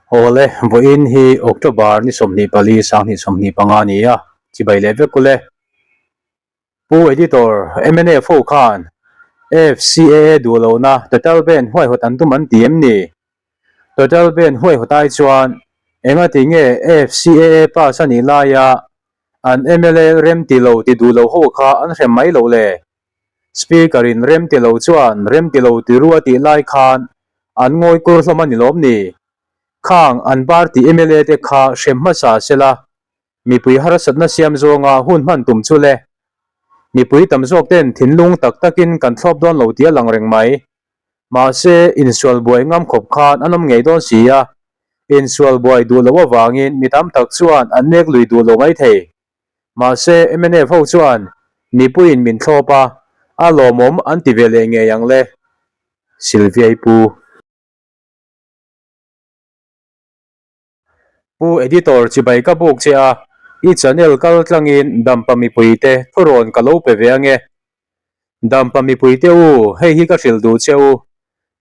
Awle, vawiin hi October ni 24 2025 a ni a, chibai leh vek ule. Pu Editor, mnf ho khan FCAA duh lohna Total Ban huaihawt an tum an ti em ni? Total Ban huaihawt ai chuan engati nge FCAA pass a nih laia an mla rem ti lo ti duh lo ho kha an hrem mai loh le? Speaker in rem ti lo chuan rem ti lo ti ru a tih lai khan an ngawi kur hlawm a ni lawm ni? Khang an party mla te kha hrem hmasa sela mipui harsatna siam zawnga hun hman tum chu le. Mipui tam zawk ten thinlung tak takin kan thlawp dawn lo tih a lang reng mai. Mahse, insual buai ngam khawp khan an awm ngei dawn si a, insual buai duh loh avangin mi tam tak chuan an nek lui duh lo mai thei. Mahse, mnf ho chuan mipuiin min thlawp a, a lawmawm an ti ve leh ngei ang le. Sylviai Pu. Pu Editor chibai ka buk che a, i channel kal tlangin Dampa mipuite thurawn ka lo pe ve ange. Dampa mipuite u, hei hi ka hrilh duh che u.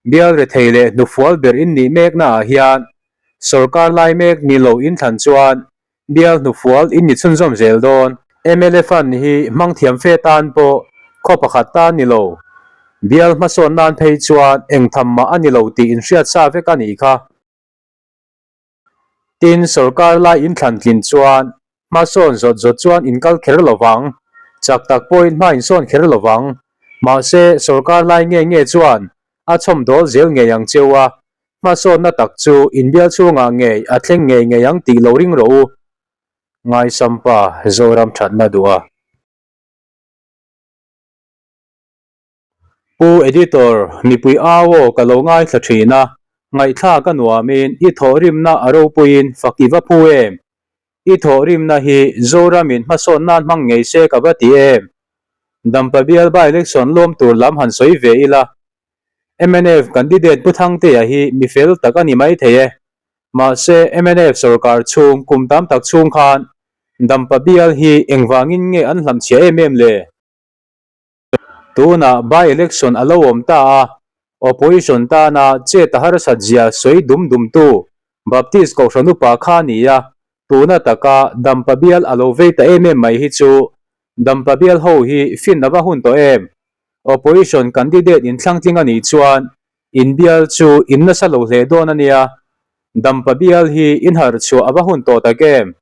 Bial rethei leh hnufual ber in nih mekna ah hian sawrkar lai mek ni lo in thlan chuan bial hnufual in ni chhunzawm zel dawn. Mla fund hi hmang thiam fe tan pawh khaw pakhat tan ni lo. Bial hmasawn nan phei chuan engtham mah a ni lo tih inhriat sa vek a nih kha. Tin, sorkar lai inthlan tlin chuan hmasawn zawt zawt chuan inkal kher lo vang, chak tak pawhin hma insawn kher lo vang. Mahse, sorkar lai nge nge chuan a chhawm dawl zel ngei ang cheu a, hmasawnna tak chu inbial chhungah ngei a thleng ngei ngei ang tih lo ring rawh u. Ngaisampa Zoram thatna duh a. Pu Editor, mipui au aw ka lo ngaithla thin a, ngaihthlak a nuamin i thawhrimna a ropuiin fak i va phu em? I thawhrimna hi Zoramin hmasawn nan hmang ngei se ka va ti em? Dampa bial by-election lawm tur lam han sawi ve ila. Mnf candidate Pu Thangtea hi mi fel tak a ni maithei e. Mahse mnf sorkar chhung kum tam tak chhung khan Dampa bial hi engvangin nge an hlamchhia em em le? Tunah by-election a lo awm ta a, opposition tana chet a harsat zia sawi dum dumtu Baptist Kohhran upa kha a ni a, tuna taka Dampa bial a lo vei ta em em mai hi chu Dampa bial ho hi fin a va hun tawh em? Opposition candidate inthlangtling a nih chuan in bial chu in nasa lo hle dawn a nia, Dampa bial hi in harhchhuah a va hun tawh tak em?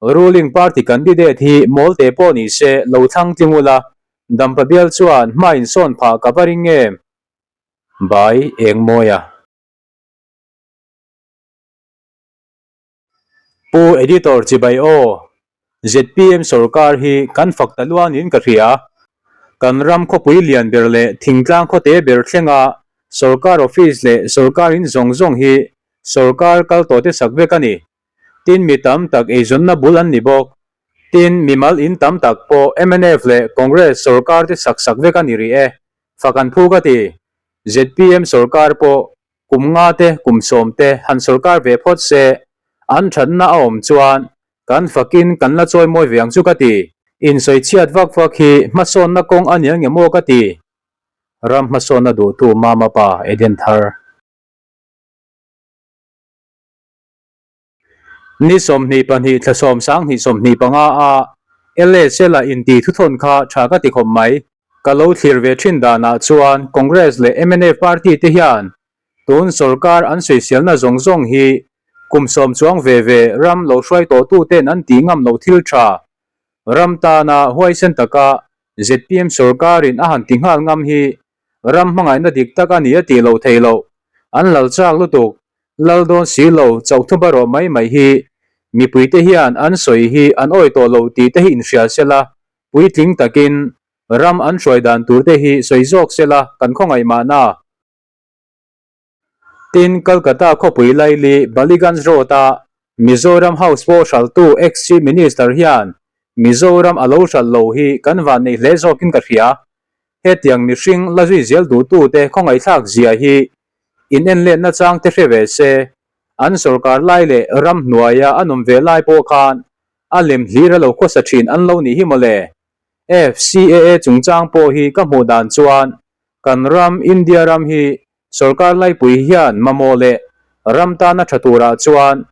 Ruling party candidate hi mawl te pawh ni se lo thlang tling ula, Dampa bial chuan hma in sawn phah ka va ring em? Bai Engmawia. Pu Editor Chibai aw, zpm sorkar hi kan fak ta luanin ka hria. Kan ram khawpui lian ber leh thingtlang khawte ber thlenga sorkar office leh sorkar in zawng zawng hi sorkar kal tawhte sak vek a ni. Tin mi tam tak eizawnna bul an ni bawk. Tin mimal in tam tak pawh mnf leh Congress sorkar te sak sak vek a ni rih e. Fak an phu ka ti. Zpm sorkar pawh kum nga te kum sawm te han sorkar ve phawt se an thatna a awm chuan kan fakin kan la chawi mawi ve ang chu ka ti. Insawichhiat vak vak hi hmasawnna kawng a nia nge maw ka ti. Ram hmasawnna duhtu Mama pa Eden Thar. Ni 22 thla 10 25 a LSL a inti thuthawn kha tha ka ti khawp mai. Ka lo thlir ve thin danah chuan Congress leh mnf party te hian tun sorkar an sawiselna zawng zawng hi kum sawm chuang ve ve ram lo hruai tawh tu ten an tih ngam loh thil tha ram tana huaisen taka zpm sorkarin a han ti nghal ngam hi ram hmangaihna dik tak a ni a tih loh theih loh. An lal chak lutuk Lal dawn si lo chauh thuba rawh mai mai hi mipuite hian an sawi hi an awi tawh lo tih te hi inhria sela, puitling takin ram an hruai dan tur te hi sawi zawk sela kan khawngaih mahna. Tin, Calcutta khawpui laili Ballygunge Road-a Mizoram House pawh hralhtu ex-Chief Minister hian Mizoram a lo hralh lo hi kan vanneih hle zawkin ka hria. Hetiang mihring la zui zel duhtute khawngaihthlak zia hi in en letna chang te hre ve se, an sorkar lai leh ram hnuaia an awm ve lai pawh khan a lem hlir a lo khawsa thin an lo nih hi mawle. FCAA chungchang pawh hi ka hmuh dan chuan kan ram India ram hi sorkar laipui hian mamawh leh Ram tana tha turah chuan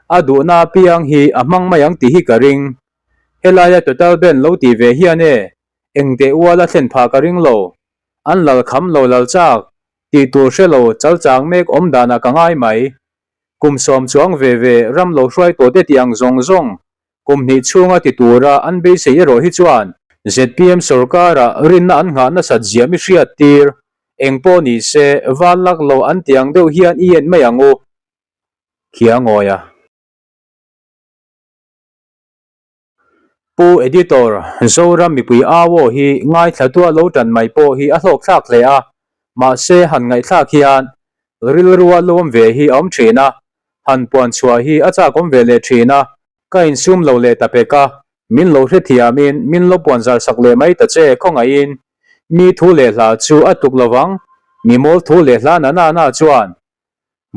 a duhna apiang hi a hmang mai ang tih hi ka ring. Helaia total ban lo tih ve hian e, engteh ual a thlen phah ka ring lo. An lal kham lo lal chak tih tur hre lo chal chang mek awm danah ka ngai mai. Kum sawm chuang ve ve ram lo hruai tawh te tih ang zawng zawng kum hnih chhunga ti tura an beisei erawh hi chuan zpm sorkara rinna an nghah nasat ziah mi hriat tir eng pawh ni se val lak lo an ti ang deuh hian i en mai ang u khia ngawi a. Pu Editor, Zoram mipui au aw hi ngaithlatua lo tan mai pawh hi a hlawkthlak hle a, mahse han ngaihthlak hian rilrua lawm ve hi a awm thin a, han puan chhuah hi a chak awm ve leh thin a, ka insum lo leh ta pek a, min lo hrethiamin min lo puan zar sak leh mai ta che khawngaihin mi thu leh hla chu a tluk lovang, mi mawl thu leh hla na na na chuan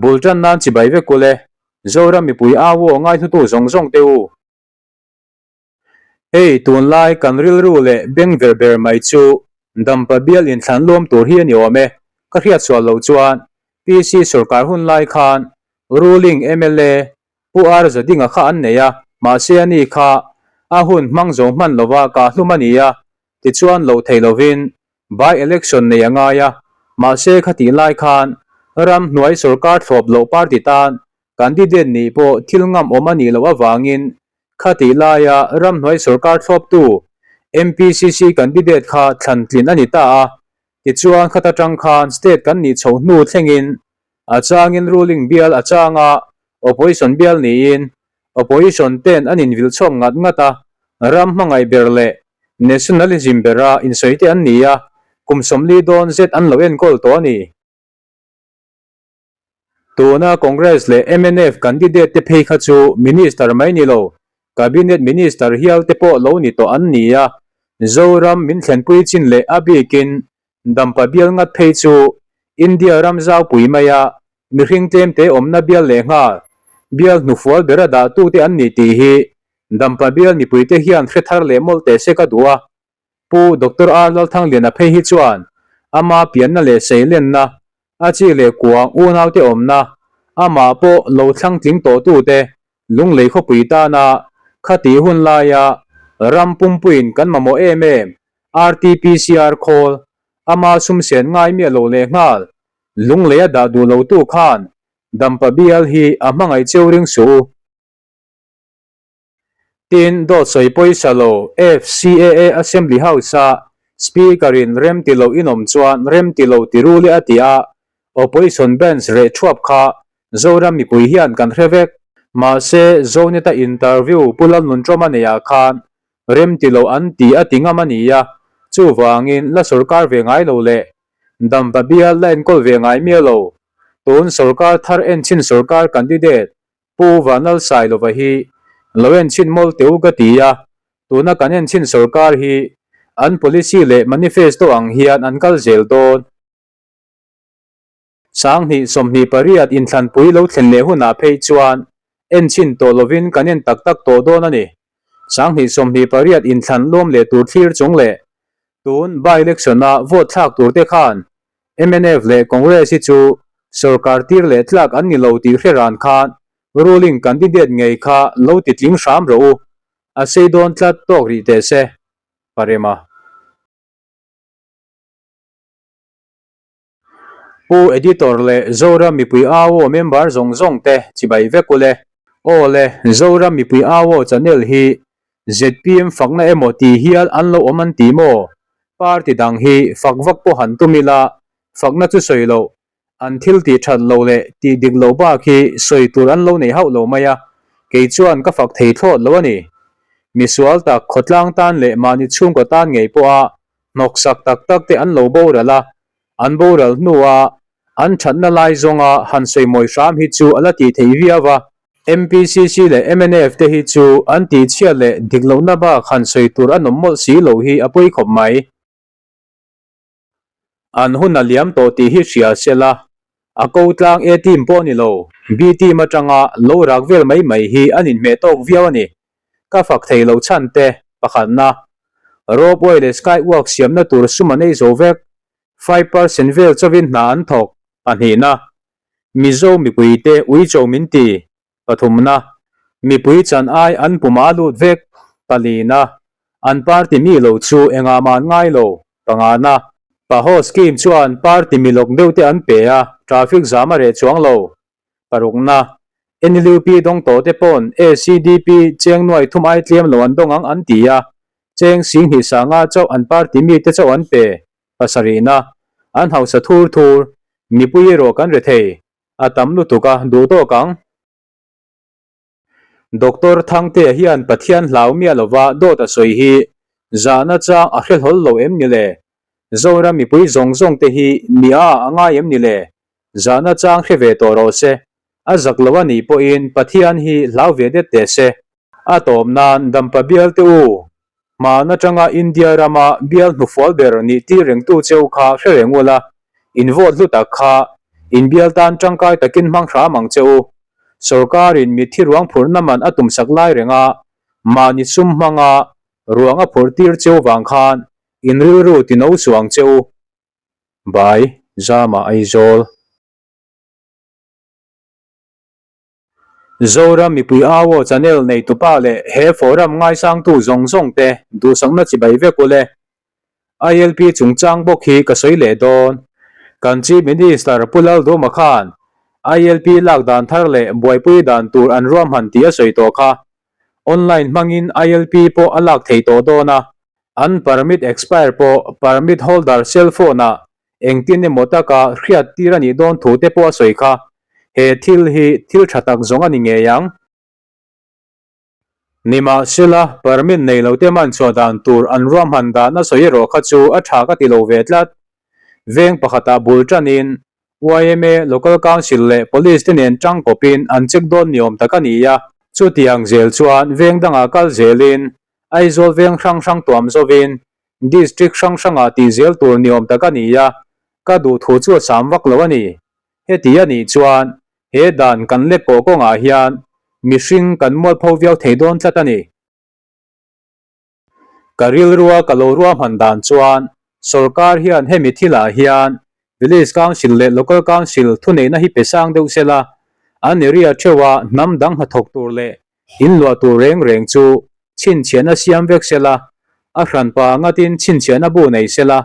Bul tan nan chibai vek ule, Zoram mipui au aw ngaihlutu zawng zawng te u. Hei tunlai kan rilru leh beng ver ber mai chu Dampa bial inthlan luam tur hi a ni awm e, ka hriat sual loh chuan PC sorkar hun lai khan ruling mla Pu R Zadinga kha an nei a, mahse ani kha a hun hmang zo hman lova kahhlum a ni a, tichuan loh theih lovin By election nei a ngai a, mahse khatih lai khan ram hnuai sorkar thlawp loh party tan candidate nih pawh thil ngam awm a nih loh avangin khatih laia ram hnuai sorkar thlawptu MPCC candidate kha thlan tlin a ni ta a, tichuan khata tang khan state kan nih chhoh hnu thlengin a changin ruling bial a changa opposition bial niin opposition ten an invilh chhuak ngat ngat a, ram hmangaih ber leh Nationalism bera insawi te an ni a, kum 40 dawn zet an lo enkawl tawh a ni. Tuna Congress leh mnf candidate te phei kha chu Minister mai ni lo, Cabinet Minister hial te pawh lo ni tawh an ni a, Zoram min thlenpui chin leh a bikin Dampa bial ngat phei chu India ram zaupui maia mihring tlemte awmna bial lehnghal, bial hnufual bera dahtute an ni tih hi Dampa bial mipuite hian hre thar leh mawlh teh se ka duh a, Pu Doctor R Lalthangliana phei hi chuan ama pianna leh seilenna, a chi leh kuang unaute awmna, amah pawh lo thlang tling tawhtute lunglei khawpui tana khatih hun laia ram pumpuiin kan mamawh em em RTPCR khawl ama sumsen ngai miah lo leh nghal lunglei a dah duh lotu khan Dampa bial hi a hmangaih cheu ring suh u. Tin, dawt sawi pawisa lo FCAA Assembly House-a Speaker-in rem ti lo inawm chuan rem ti lo ti rul e a ti a, Opposition bench reh thuap kha Zoram mipui hian kan hre vek. Mahse, Zoneta interview Pu Lalnuntawma neiah khan rem ti lo an ti a ti ngam a ni a, chuvangin la sorkar ve ngai lo leh Dampa bial la enkawl ve ngai miah lo. Tun sorkar thar enchhin sorkar candidate Pu Vanlalsailova hi lo enchhin mawl teh u ka ti a, tuna kan enchhin sorkar hi an policy leh manifesto ang hian an kal zel dawn. 2028 inthlanpui lo thlen leh hunah phei chuan enchhin tawh lovin kan en tak tak tawh dawn a ni. 2028 inthlan lawm leh tur thlir chung leh tun by-election-a vote thlak turte khan Mnf leh Congress hi chu sorkar tir leh tlak an ni lo tih hre ran khan ruling candidate ngei kha lo ti tling hram rawh u, a sei dawn tlat tawk rih teh se, Parema. Pu Editor leh Zoram mipui au aw member zawng zawng te chibai vek ule. Aw le, Zoram mipui au aw channel hi Zpm fakna emaw tih hial an lo awm an ti maw? Party dang hi fak vak pawh han tum ila, fakna chu sawi loh, an thil tih that loh leh tih dik loh bak hi sawi tur an lo nei hauh lo mai a, kei chuan ka fak thei thlawt lo a ni. Misual tak khawtlang tan leh mahni chhungkaw tan ngei pawha hnawksak tak tak te an lo boral a, an boral hnua an thatna lai zawnga han sawi mawi hram hi chu a la tih theih viau a. MPCC leh mnf te hi chu an tihchhiat leh dik lohna bak han sawi tur an awm mawlh si lo hi a pawi khawp mai. An hun a liam tawh tih hi hria se la, a ko tlang A team pawh ni lo, B team atanga lo rak vel mai mai hi an inhmeh tawk viau a ni. Ka fak thei lo chhan te, pakhatna, Ropeway leh Skywalk siamna tur sum an ei zo vek, 5% vel chawin hna an thawk, pahnihna. Mizo mipuite uicho min ti. Pathumna, mipui chan ai an pum a lut vek. Palina, an party mi lo chu engah mah an ngai lo. Pangana, Paho scheme chuan party mi lawk deuh te an pe a, traffic zam a reh chuang lo. Parukna, NLUP dawng tawh te pawn ACDP cheng nuai thum ai tlem lo an dawng ang an ti a, cheng singhnih sanga chauh an party mi te chauh an pe. Pasarihna, an hausa thur thur, mipui erawh kan re thei, a tam lutuk a duh tawk ang. Doctor Thangtea hian Pathian hlau miah lova dawt a sawi hi zahna chang a hre hlawl lo em ni le? Zoram mipui zawng zawng te hi mi a a ngai em ni le? Zahna chang hre ve tawh rawh se. A zak lo a nih pawhin Pathian hi hlau ve det teh se. A tawp nan Dampa bial te u, hman atanga India rama bial hnufual ber nih tir rengtu cheu kha hre reng ula, in vote hlu tak kha in bial tan tangkai takin hmang hram ang che u. Sorkarin mitthi ruang phurhna man a tumsak lai renga mahni sum hmanga ruang a phurh tir cheu vang khan in rilru ti no suh ang che u. By, Zama Aizawl. Zoram mipui au aw channel neitupa leh he forum ngaisangtu zawng zawng te duhsakna chibai vek ule. ILP chungchang bawk hi ka sawi leh dawn. Kan Chief Minister Pu Lalduma khan ILP lak dan thar leh buaipui dan tur an ruahman tih a sawi tawh kha. Online hmangin ILP pawh a lak thei tawh dawn a. An permit expire pawh permit holder cell phone ah Engtin emaw taka hriat tir a nih dawn thu te pawh a sawi kha. He thil hi thil tha tak zawng a ni ngei ang. Nimahsela, permit nei lo te man chhuah dan tur an ruahman dan a sawi erawh kha chu a tha ka ti lo ve tlat. Veng pakhatah bul tanin yma, Local Council leh Police te nen tangkawpin an check dawn ni awm tak a ni a. Chutiang zel chuan veng dangah kal zelin Aizawl veng hrang hrang tuam zovin District hrang hrangah tih zel tur ni awm tak a ni a, ka duh thu chu a sam vak lo a ni. Heti a nih chuan he dan kan lek kawh kawngah hian mihring kan mualpho viau thei dawn tlat a ni. Ka rilrua ka lo ruahman dan chuan sorkar hian hemi thilah hian Village Council leh Local Council thuneihna hi pe sang deuh sela, an area theuha hnam dang hnathawk tur leh In luah tur reng reng chu chhinchhiahna siam vek sela, a hranpa ngatin chhinchhiahna bu nei sela,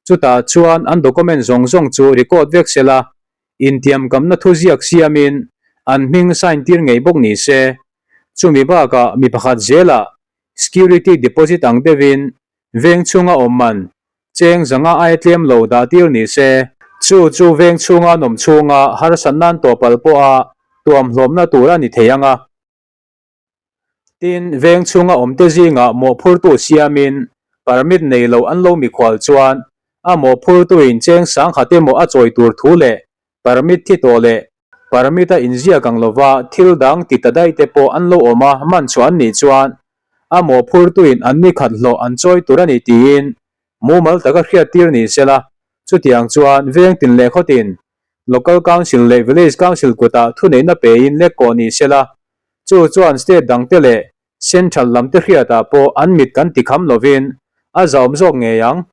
chutah chuan an document zawng zawng chu record vek sela, intiamkamna thuziak siamin an hming sign tir ngei bawk ni se. Chumi bakah mi pakhat zelah security deposit ang deuhin veng chhunga awm man cheng zanga aia tlem lo dah tir ni se. Chu chu veng chhunga an awm chhunga harsat nan tawpal pawha tuam hlawmna tur a ni thei ang a. Tin, veng chhunga awmte zingah mawhphurtu siamin permit nei lo an lo mikhual chuan a mawhphurtuin cheng sangkhat emaw a chawi tur thu leh permit thi tawh leh permit a inziak ang lova thil dang ti ta daih te pawh an lo awm a man chhuah an nih chuan a mawhphurtuin an ni khat hlawh an chawi tur a ni tiin mumal taka hriat tir ni sela chutiang chuan veng tin leh khawtin Local Council leh Village Council kutah thuneihna pein lek kawh ni sela chu chuan state dangte leh central lamte hriatah pawh an mit kan ti kham lovin a zahawm zawk ngei ang.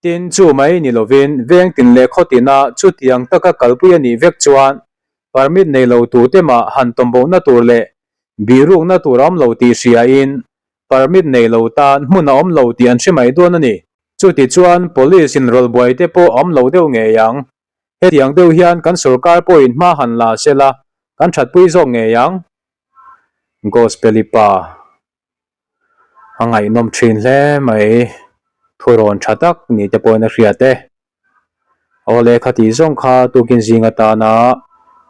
Tin, chu mai ni lovin veng tin leh khaw tina chutiang taka kalpui a nih vek chuan permit nei lo tute mah han tawmbohna tur leh bihrukna tur a awm lo tih hriain permit nei lo tan hmun a awm lo tih an hre mai dawn a ni. Chuti chuan police inrawlh buai te pawh a awm lo deuh ngei ang. Hetiang deuh hian kan sorkar pawhin hma han la sela kan thatpui zawk ngei ang. Gospel-i pa. A ngaihnawm thin hle mai, thurawn tha tak ni te pawhin a hriat e. Aw lehkha tih zawng kha tukin zing atana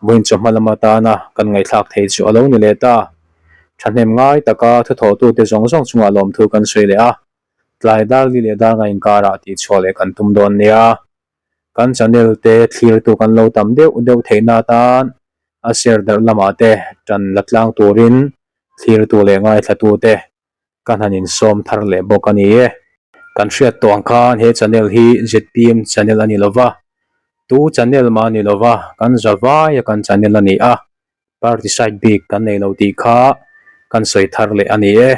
vawiin chawhma lam atana kan ngaihthlak thei chu a lo ni leh ta. Thahnem ngai taka thuthawhtute zawng zawng chungah lawmthu kan sawi leh a, tlai dar li leh dar nga inkarah tihchhuah leh kan tum dawn nia. Kan channel te thlirtu kan lo tam deuh deuh theihna atan a share darh lamah te tan la tlang turin thlirtu leh ngaithlatu te kan han insawm thar leh bawk a ni e. Kan hriat tawh ang khan he channel hi zpm channel a ni lova, tu channel mah a ni lova, kan za vaia kan channel a ni a, party side bik kan nei lo tih kha kan sawi thar leh a ni e.